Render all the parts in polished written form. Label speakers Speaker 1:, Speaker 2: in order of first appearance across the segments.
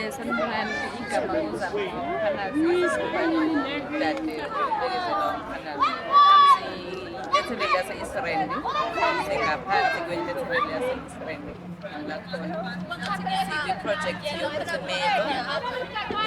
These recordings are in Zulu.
Speaker 1: Sanibonani, igama nguZama Mkhwanazi, udade ubekezela Mkhwanazi. Siyintethelelo yase-East Rand, singaphansi kwentethelelo yase-East Rand lakhona. Sikwi-project yomcimelo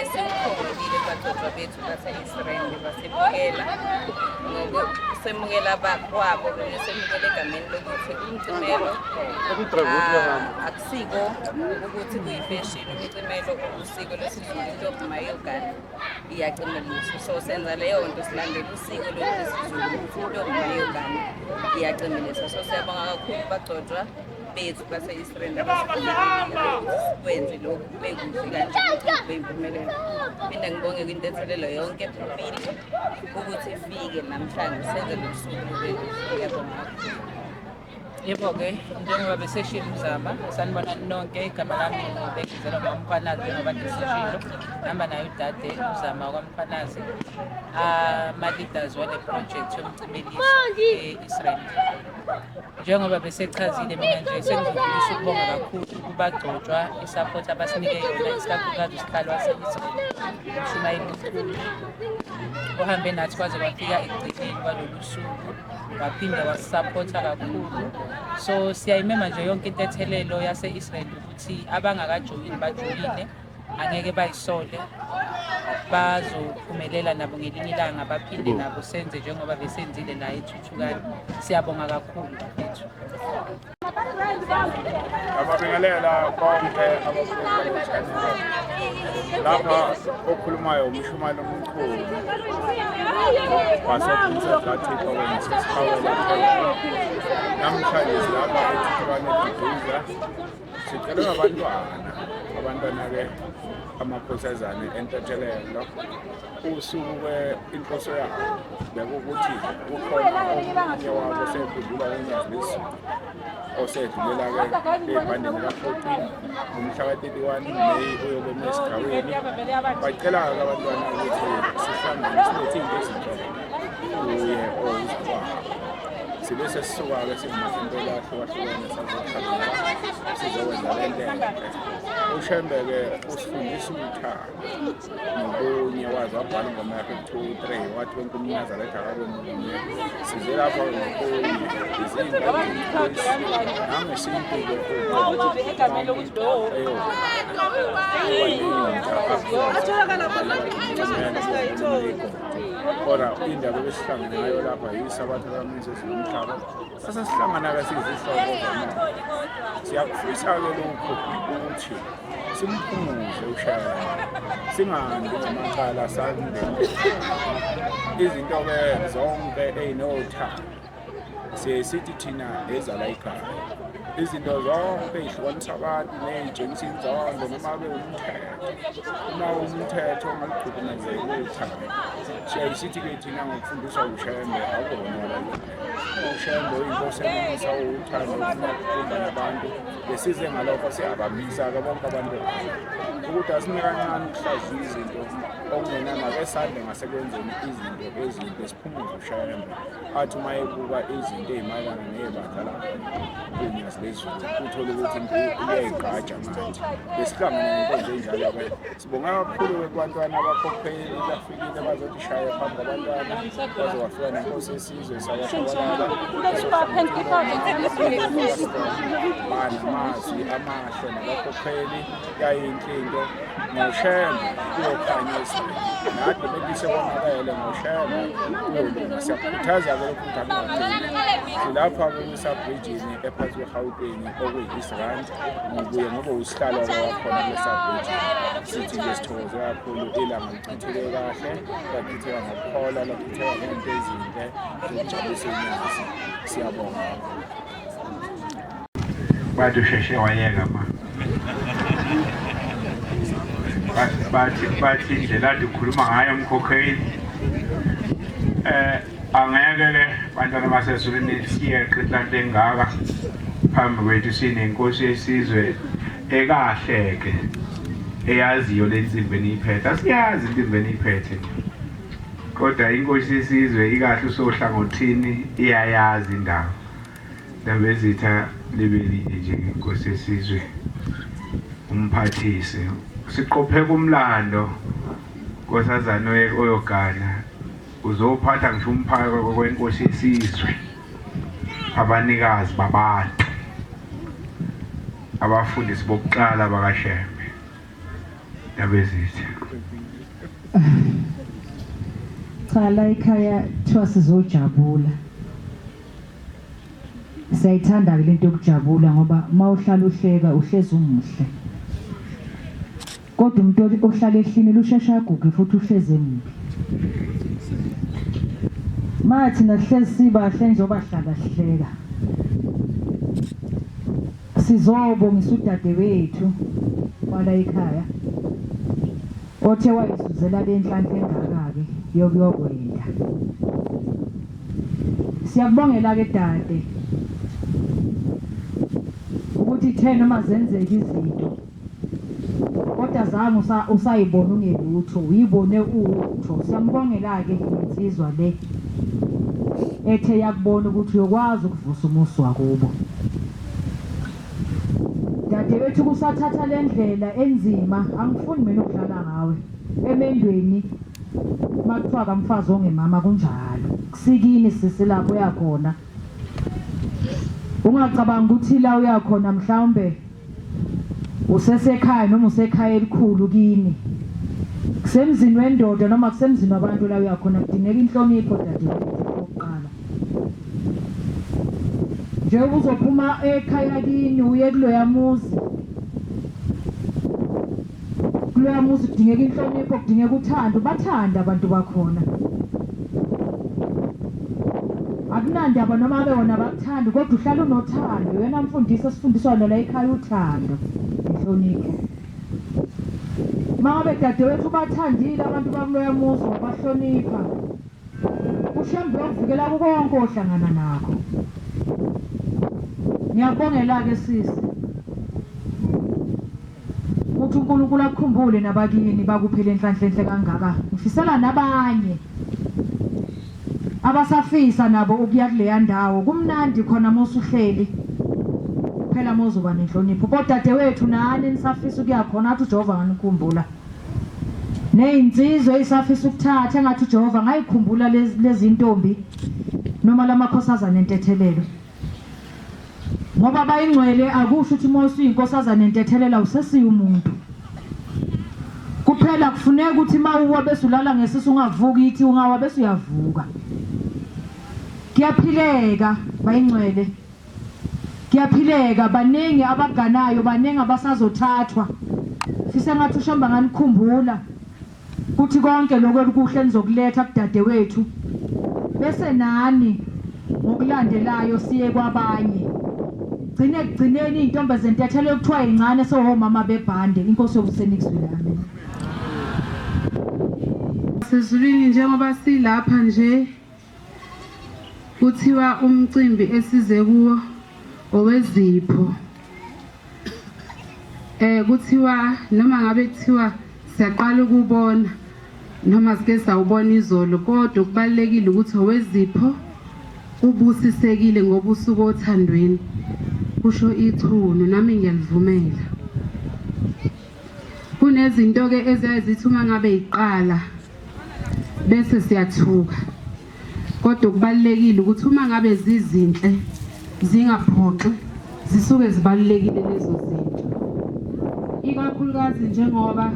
Speaker 1: esiwukhombile bagcotshwa bethu base-East Rand basemukela ngokusemukela kwabo besemukela egameni lokuthi umcimelo akusiko ukuthi kuyifeshini. Umcimelo usiko lwesiZulu, intombi mayiyogana iyacimeliswa. So senza leyo nto, silandela usiko lwesiZulu ukuthi intombi mayiyogana iyacimeliswa. So siyabonga kakhulu bagcotshwa bethu base-East Rand sikwenze lokhu kube kuhle kanje, kube yimpumelelo. Phinde ngibonge kwintethelelo yonke ephumile ukuthi ifike namhlanje senze lolu suku lube kuhle. Ngiyabonga kakhulu.
Speaker 2: Yebo-ke, njengoba beseshilo uZama, sanibona nonke. Igama lami nguBekezela kwaMkhwanazi, njengoba ndiseshilo. Hamba naye udade uZama kwaMkhwanazi, ama-leaders wale project yomcimeliso e-East Rand. Njengoba besechazile, mina nje sengizodlulisa ukubonga kakhulu kubagcotshwa, i-support abasinike yona, isikakhulukazi usihlalo wase-East Rand, umshumayeli omkhulu ohambe nathi kwaze kwafika ekugcineni kwalolu suku, waphinde wasisaphotha kakhulu. So siyayimema nje yonke intethelelo yase-Israel ukuthi abangakajoyini bajoyine, angeke bayisole, bazophumelela nabo ngelinye ilanga, baphinde nabo senze njengoba besenzile la eThuthukani. Siyabonga kakhulu bafethu.
Speaker 3: Ababingelela bonke lapha. Okhulumayo umshumayeli omkhulu wasePrincess Lathixo wengisesikhawela. Namhlanje silapha eThuthukani eDuduza, sicele abantwana, abantwana-ke amakhosazane entethelelo. Usuku-ke inhloso yabo bekuwukuthi kukhona omunye wabo osedlula unyazi lwezulu, osedlulela-ke ebhandeni ka-14 ngomhla ka-31 May, uyobe eme esigcawini. Bacela-ke abantwana ukuthi sihlangane silethe iy'nto ezinhle kuye owuzikwabo. Sibe sesisuka-ke singamasonto ahlukahlukene sazohlangana sizokwenza le nto enhle. UShembe-ke usifundisa uthando nobunye, waze wabhala ingoma yakhe ku-2 3, wathi wonke umNazaretha akabe munye. Size lapha ngobunye, izinto nangesintu-ke. Eyo kodwa indaba ebesihlangene ngayo lapha yisabatha kaMiso sinomhlaba. Sasesihlangana-ke siyizihlobo zomoya. Siyakufisa-ke lokhu ukuthi simphumuze uShembe, singandi ngamacala sangene izinto-ke zonke ey'nothando. Siye sithi thina ezala ikhaya, izinto zonke ey'hlukanisa abantu ney'tshengisa inzondo, noma ke umthetho, uma umthetho ongaligqugqumezeli uthando, siyaye sithi-ke thina ngokufundiswa uShembe akukona la ikhaya. UShembe uyinkosi enomsa, uwuthando, ufuna ukubumba nabantu. Besize ngalokho siyabamisa-ke bonke abantu ukuthi asime kancane ukuhlaziya izinto okungenani, ake sande ngasekwenzeni izinto ezinhle, siphumuze uShembe, athi uma ebuka izinto ey'mayelana nebandla lakhe uNyazi lezulu, uthole ukuthi uyayigqaja ngathi. Besihlangene ngenkonzo enjalo-ke. Sibonga kakhulu-ke kubantwana abakhokheli, bafikile bazothi shaya phambi kwabantwana, baze wafika nenkosi yesizwe sakwaShabalala banamazwi amahle nabakhokheli. Yayinhle into. NgoShembe kuyokhanya ezweni, nathi bekise konakele, ngoShembe kuyolunga. Siyakukhuthaza-ke lokhu ukuthi akungagcini. Silapha-ke kwi-sub-region ephansi kweGauteng okuyi-East Rand. Ngibuye ngoba usihlalo-ke wakhona kule sub-region. Sithi nje sithokoze kakhulu, ilanga lichitheke kahle, lachitheka ngokuphola, lachitheka ngento ezinhle zokujabulisa iNyazi. Siyabonga kakhulu.
Speaker 4: Bathi usheshe wayeka ma bathi indlela ade ukhuluma ngayo umkhokheli angeke ke bantwana basezulwini siyeqe inhlanhla engaka phambi kwethu, sinenkosi yesizwe ekahle ke eyaziyo le nsimbi eniyiphethe. Asiyazi insimbi eniyiphethe, kodwa inkosi yesizwe ikahle usohlangothini, iyayazi indawo. Ndabezitha libe linye nje ngenkosi yesizwe, umphathise Siqophe kumlando nkosazana oyogana uzophatha ngisho umphako kwenkosi yesizwe abanikazi babantu abafundisi bokuqala bakaShembe Ndabezitha.
Speaker 5: Cha la ekhaya kuthiwa sizojabula. Siyayithanda-ke lento yokujabula ngoba uma uhlala uhleka uhlezi umuhle. Kodwa umuntu ohlala ehlinile usheshe aguge futhi uhlezi emubi. Ma thina sihlezi sibahle njengoba sihlala sihleka. Sizobongisa udadewethu wala ekhaya othe wayizuzela le nhlanhla engaka-ke yokuyokwenda. Siyakubongela-ke dade ukuthi ithe noma zenzeka izinto kodwa zange usayibona ungelutho uyibone uwutho. Siyambongela-ke insizwa le ethe yakubona ukuthi uyokwazi ukuvusa umusi wakubo. Dadewethu kusathatha le ndlela enzima angifuni mina ukudlala ngawe emendweni makuthiwa kamfazi ongemama kunjalo kusikini sisi lapho uyakhona ungacabanga ukuthi la uyakhona mhlawumbe usesekhaya noma usekhaya elikhulu kini kusemzini wendoda noma kusemzini wabantu la uyakhona kudingeka inhlonipho dadewethu okokuqala njengoba uzophuma ekhaya kini uye kuloya muzi kuloya muzi kudingeka inhlonipho kudingeka uthando bathanda abantu bakhona akunandaba noma abe wona bakuthandi kodwa uhlala unothando yona mfundiso esifundiswa yona la ekhaya uthando inhlonipho uma ngabe dadewethu ubathandile abantu bakuloya muzi wabahlonipha uShembe uyokuvikela kukonke ohlangana nakho. Ngiyakubongela-ke sisi ukuthi uNkulunkulu akukhumbule nabakini bakuphe le nhlanhla enhle kangaka. Ngifisela nabanye abasafisa nabo ukuya kuleya ndawo. Kumnandi khona uma usuhleli phela uma uzoba nenhlonipho. Bodadewethu nani nisafisa ukuya khona athi uJehova nganikhumbula. Nezinsizwa ezisafisa ukuthatha engathi uJehova ngayikhumbula lezi ntombi noma lamakhosazana entethelelo. Ngoba bayingcwele akusho ukuthi uma usuyinkosazana entethelela usesiye umuntu. Kuphela kufuneka ukuthi uma uwa bese ulala ngesisu ungavuki ithi ungawa bese uyavuka. Kuyaphileka bayingcwele. Kuyaphileka baningi abaganayo baningi abasazothathwa. Fisa ngathi uShembe anganikhumbula kuthi konke lokho ekuhle nizokuletha kudadewethu bese nani ngokulandelayo siye kwabanye. Gcine ekugcineni izintombi zentethelo ekuthiwa incane sewomama bebhande. Inkosi yokuseni kuzwile amen.
Speaker 6: Sezulwini njengoba silapha nje Kuthiwa umcimbi esize kuwo owezipho. Kuthiwa noma ngabe kuthiwa siyaqala ukubona noma sike sawubona izolo kodwa okubalulekile ukuthi owezipho ubusisekile ngoba usuke othandweni kusho ichunu nami ngiyalivumela. Kunezinto-ke eziyaye zithi uma ngabe iqala bese siyathuka kodwa kubalulekile ukuthi uma ngabe zizinhle zingaphoxi zisuke zibalulekile lezo zinto ikakhulukazi njengoba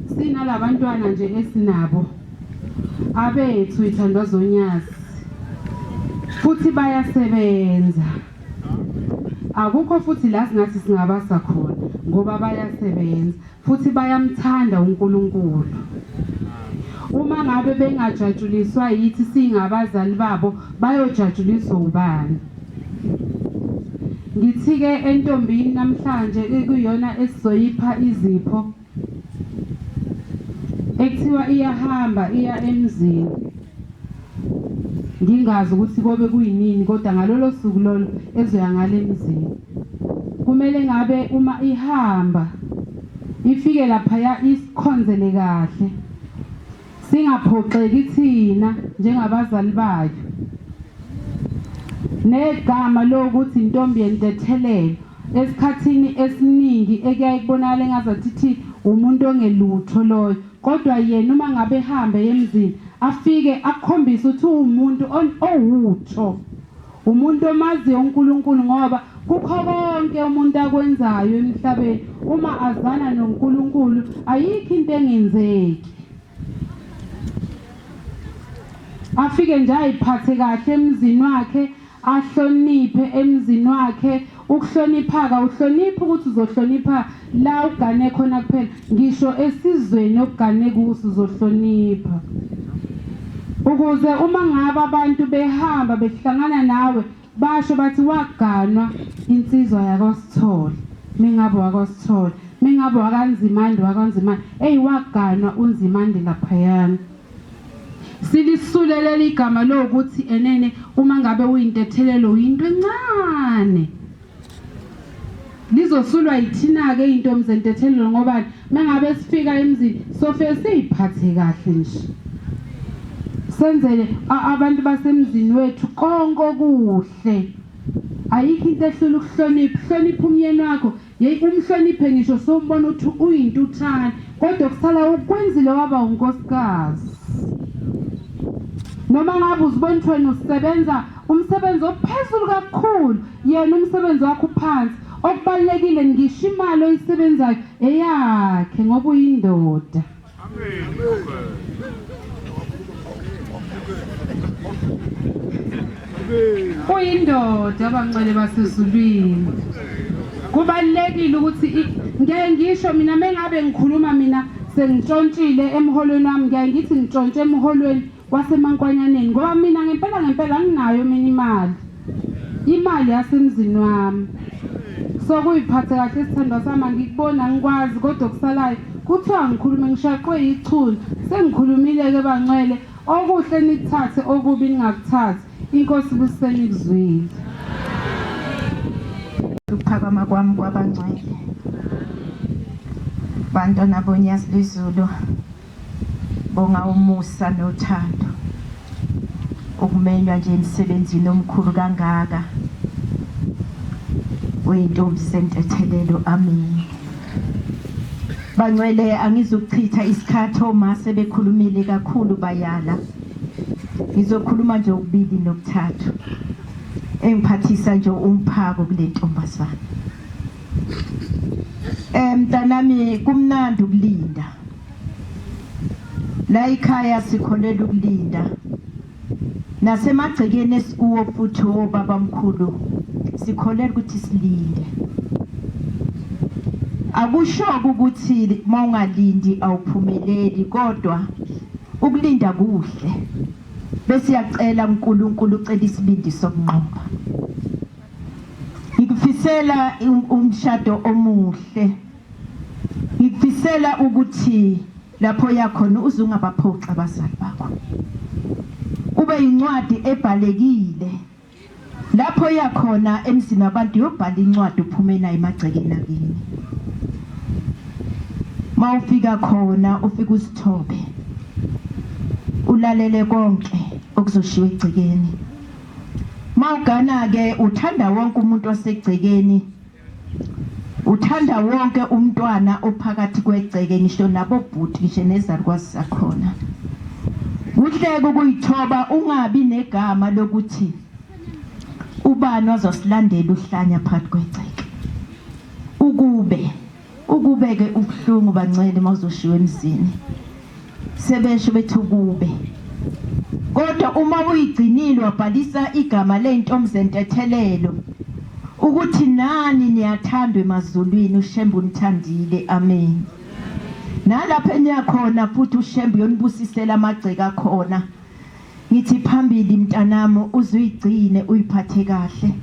Speaker 6: sinalabantwana nje esinabo abethu ithandwa zonyazi futhi bayasebenza akukho futhi la singathi singabasa khona ngoba bayasebenza futhi bayamthanda uNkulunkulu. Uma ngabe bengajatshuliswa yithi singabazali babo, bayojatshuliswa ubani? Ngithi-ke entombini namhlanje ekuyona esizoyipha izipho ekuthiwa iyahamba iya emzini ngingazi ukuthi kobe kuyinini kodwa ngalolo suku lolo ezoya ngale emzini Kumele ngabe uma ihamba ifike laphaya isikhonzele kahle singaphoxeki thina njengabazali bayo. Negama lokuthi intombi yentethelelo esikhathini esiningi ekuyaye kubonakale engazathi thi umuntu ongelutho loyo. Kodwa yena uma ngabe ehambe emzini afike akukhombise ukuthi uwumuntu owutho, umuntu omaziyo uNkulunkulu, ngoba kukho konke umuntu akwenzayo emhlabeni uma azana noNkulunkulu ayikho into engenzeki. Afike nje ayiphathe kahle emzini wakhe, ahloniphe emzini wakhe. Ukuhlonipha-ke awuhloniphi ukuthi uzohlonipha la ugane khona kuphela, ngisho esizweni ogane kuso uzohlonipha. Ukuze uma ngabe abantu behamba behlangana nawe basho bathi waganwa insizwa yakwaSithole, mengabe wakwaSithole, mengabe wakaNzimande wakwaNzimande, eyi waganwa uNzimande laphayana. Silisule leli gama lokuthi enene uma ngabe uyintethelelo uyinto encane. Lizosulwa yithina-ke iy'ntombi zentethelelo ngoba mengabe sifika emzini sofike siy'phathe kahle nje. Senzele abantu basemzini wethu konke okuhle. Ayikho into ehlula ukuhlonipha. Hlonipha umyeni wakho. Yeyi umhloniphe ngisho sowumbona ukuthi uyintuthane kodwa kusala ukwenzile waba unkosikazi. Noma ngabe uzibona ukuthi wena usebenza umsebenzi ophezulu kakhulu, yena umsebenzi wakho uphansi. Okubalulekile ngisho imali oyisebenzayo eyakhe ngoba uyindoda. Uyindoda abangcwele basezulwini. Kubalulekile ukuthi ngeke ngisho mina mengabe ngikhuluma mina sengitshontshile emholweni wami ngiyaye ngithi ngitshontshe emholweni waseMankwanyaneni ngoba mina ngempela ngempela anginayo mina imali. Imali yasemzini wami. So kuyiphathe kahle sithandwa sami angikuboni angikwazi kodwa okusalayo kuthiwa ngikhulume ngishaqwe yichunu sengikhulumile-ke bangcwele okuhle nikuthathe okubi ningakuthathi inkosi ibusiseni ikuzwile.
Speaker 7: Ukuphakama kwami kwabangcwele bantwana bonyazi lwezulu Bonga umusa nothando ukumenywa nje emsebenzini omkhulu kangaka uyintombi zentethelelo amen bangcwele angizukuchitha isikhathi oma sebekhulumile kakhulu bayala ngizokhuluma nje okubili nokuthathu engiphathisa nje umphako kule ntombazana Eh mntanami kumnandi ukulinda. La ekhaya sikholelwa ukulinda. Nasemagcekeni esikuwo futhi obaba mkhulu sikholelwa ukuthi silinde. Akusho ukuthi mawungalindi awuphumeleli kodwa ukulinda kuhle. Bese uyacela uNkulunkulu ucela isibindi sokunqoba. Ngikufisela umshado omuhle. Ngikufisela ukuthi lapho yakhona uze ungabaphoxi abazali bakho. Ube incwadi ebhalekile. Lapho yakhona emzini wabantu uyobhala incwadi uphume nayo emagcekeni akini. Mawufika khona ufike uzithobe. Ulalele konke okuzoshiwo egcekeni. Mawugana-ke uthanda wonke umuntu osegcekeni, uthanda wonke umntwana ophakathi kwegceke, ngisho nabobhuti, ngisho nezalukwazi zakhona. Kuhleke ukuyithoba ungabi negama lokuthi ubani ozosilandela uhlanya phakathi kwegceke. Ukube ukube-ke ubuhlungu bancele uma uzoshiwa emzini sebesho bethi ukube kodwa uma uyigcinile wabhalisa igama ley'ntombi zentethelelo ukuthi nani niyathandwa emazulwini uShembe unithandile amen nalapho eniyakhona futhi uShembe uyonibusisela amagceke akhona Ngithi phambili mntanami uzuyigcine uyiphathe kahle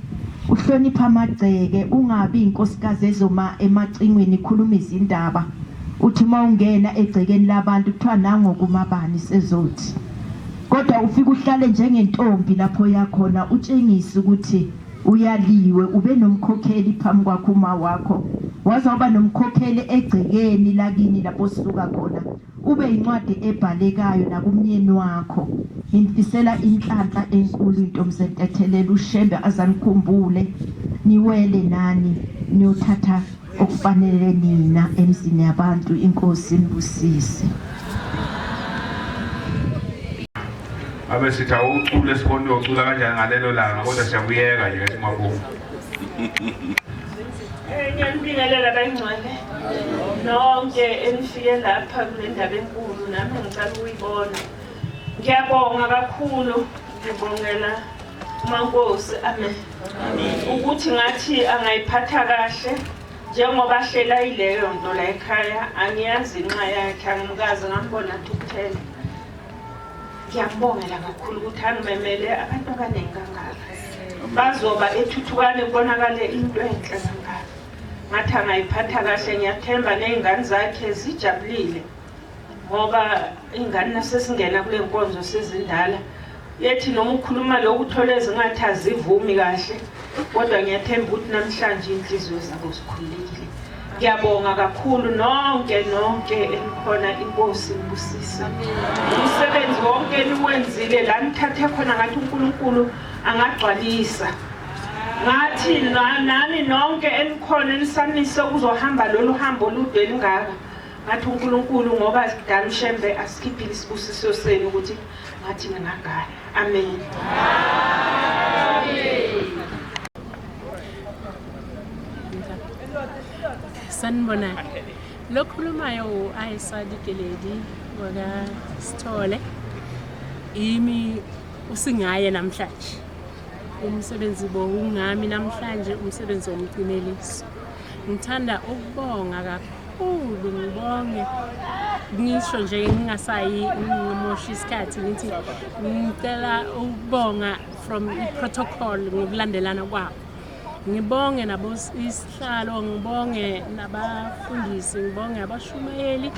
Speaker 7: uhloniphe amagceke ungabi inkosikazi ezoma emacingweni ikhuluma izindaba uthi uma ungena egcekeni labantu kuthiwa nango kumabani sezothi kodwa ufike uhlale njengentombi lapho yakhona utshengise ukuthi uyaliwe ube nomkhokheli phambi kwakho uma wakho waze waba nomkhokheli egcekeni lakini lapho osuka khona Ube yincwadi ebhalekayo nakumyeni wakho. Nginifisela inhlanhla enkulu intombi zentethelelo uShembe azanikhumbule niwele nani niyothatha okufanele nina emzini yabantu. Inkosi inibusise.
Speaker 4: Abe sithi awucule sibone uyocula kanjani ngalelo langa, kodwa siyakuyeka nje ke simabuku.
Speaker 8: Ngiyanibingelela bayingcwele nonke enifike lapha kule ndaba enkulu, nami ngicela ukuyibona. Ngiyabonga kakhulu, ngibongela uMankosi, amen, ukuthi ngathi angayiphatha kahle njengoba hlela ileyo nto la ekhaya. Angiyazi inxa yakhe, angimkazi ngambona thukuthela. Ngiyambongela kakhulu ukuthi angimemele abantu abaningi kangaka, bazoba ethuthukane kubonakale into enhle kangaka. Ngathi angayiphatha kahle, ngiyathemba ney'ngane zakhe zijabulile, ngoba iy'ngane nasesingena kule nkonzo sezindala, yethi noma ukhuluma lokhu uthole zingathi azivumi kahle, kodwa ngiyathemba ukuthi namhlanje iy'nhliziyo zabo zikhululekile. Ngiyabonga kakhulu nonke nonke enikhona, inkosi nibusise umsebenzi wonke eniwenzile la nithathe khona. Ngathi uNkulunkulu angagcwalisa, ngathi nani nonke enikhona enisamise ukuzohamba lolu hambo olude elingaka, ngathi uNkulunkulu ngoba kudala uShembe asikhiphile isibusiso senu ukuthi ngathi ningagana. Amen.
Speaker 9: Sanibonani. Lo khulumayo u-Ayisa Dikeledi wakaSithole. Imi usingaye namhlanje. Umsebenzi bowungami namhlanje, umsebenzi womcimeliso. Ngithanda ukubonga kakhulu, ngibonge ngisho nje ngingasayi ngimosha isikhathi, ngithi ngicela ukubonga from i-protocol ngokulandelana kwabo. Ngibonge nabo isihlalo, ngibonge nabafundisi, ngibonge abashumayeli,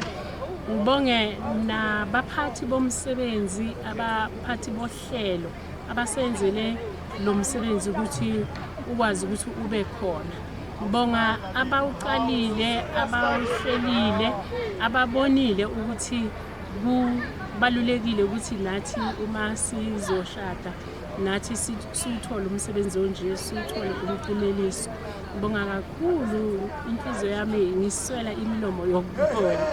Speaker 9: ngibonge nabaphathi bomsebenzi, abaphathi bohlelo abasenzele lo msebenzi ukuthi ukwazi ukuthi ube khona. Ngibonga abawuqalile, abawuhlelile, ababonile ukuthi kubalulekile ukuthi nathi uma sizoshada nathi siwuthole umsebenzi onje, siwuthole umcimeliso. Ngibonga kakhulu, inhliziyo yami ngiswela imilomo yokubonga.